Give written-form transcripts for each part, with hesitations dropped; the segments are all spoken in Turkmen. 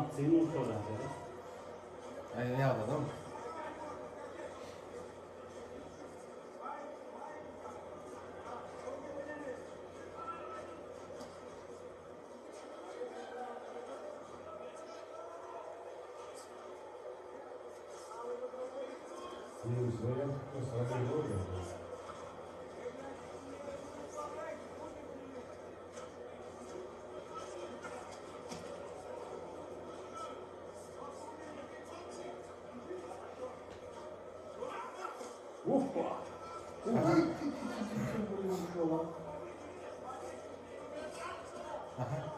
Matsyny ursalar. Aý ýagdadam. Hoppa. Aha.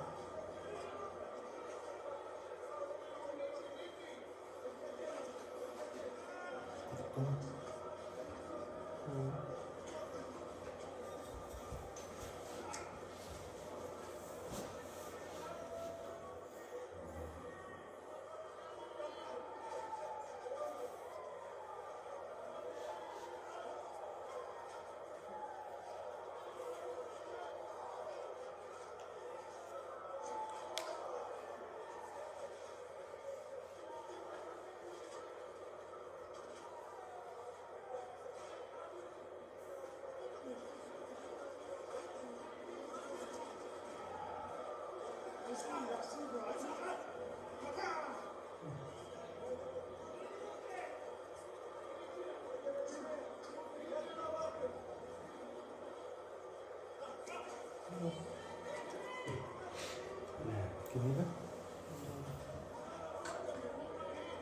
Kimdi?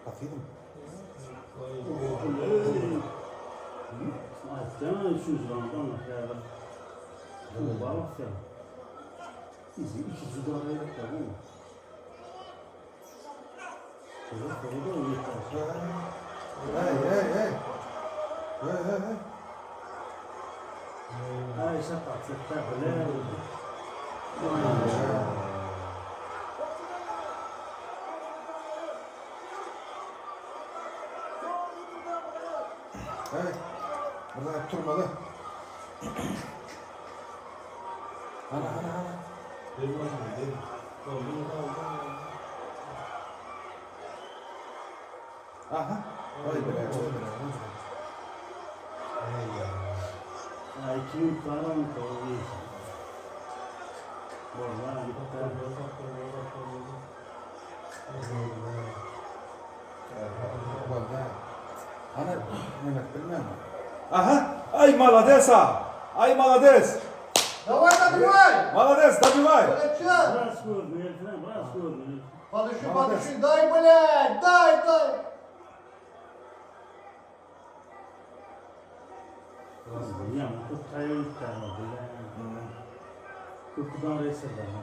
Hakydım. Aýtýan üçünji rounddan häzir. Bu barsa. Izi iki juda gerek da bu. Şöyle soru da yeter. Hey hey hey. Hey hey hey. Ay şapak setler bile. Hey. Burada hep durmalı. Ana ana ana. Aha. Oy bre, oy bre, oy bre. Ay kimin param koyuyor. Vallahi gitti. Vallahi. Ana Mehmet bilmem. Aha. Ay malades ha. Ay malades. Давай, добивай! Malades добивай. Полегче! Biraz gördün herifine, biraz gördün. Подыши, Молодец. подыши, дай, блядь, дай, дай! Ya bu tayo gitti ama bile. Kukudan reis eder ha.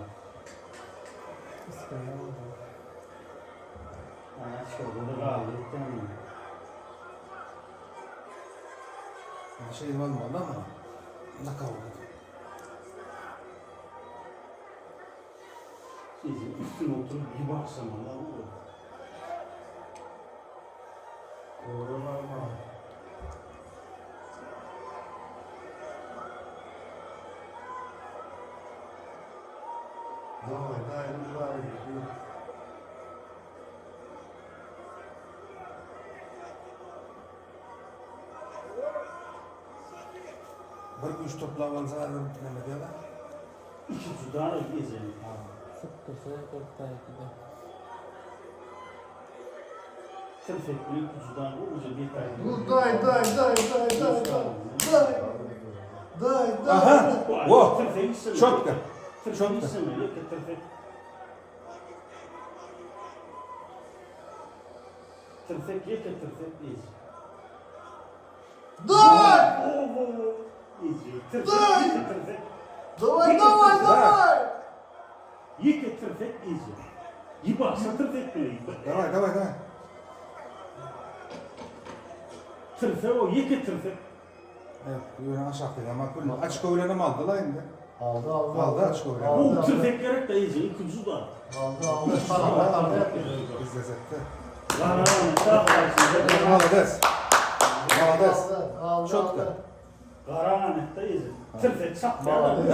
Ana şu burada kaldı gitti ama. Bir şey olmadı ama. Nakavt. Şimdi üstüne oturup bir baksana la bu. Давай, дай, ну дай. Bir güç toplap alsa Mehmet ya da. İki tutar izin. Sıktırsa yakarttaydı. Tırfek büyük tutar bu ucu bir tane. Ну дай, дай, дай, дай, дай, дай, дай, дай, дай. Aha. Во. Tırfek istemiyor. Çöpte. Tırfek Çöpte. istemiyor. Yok ki tırfek. Tırfek ye ki tırfek iz. Дай! Oo, oo, oo. İz. Tırfek Дай! ye ki tırfek. Давай, давай, давай! Ye ki tırfek iz. Yi baksa tırfek bile. Давай, давай, давай. Tırfek o ye ki tırfek. Evet, yöne aşağı ama pul açık öğrenim aldı la indi. Aldı, aldı, Aldı, açık öğrenim. Bu tırfek gerek de iz. İki tutar. Aldı, aldı. Para, para, İzlezetti. Lan lan lan. Malades. Malades. Aldı, aldı, Çok aldı. da. Karanlıkta izi. Tırfek çaktı. Malades.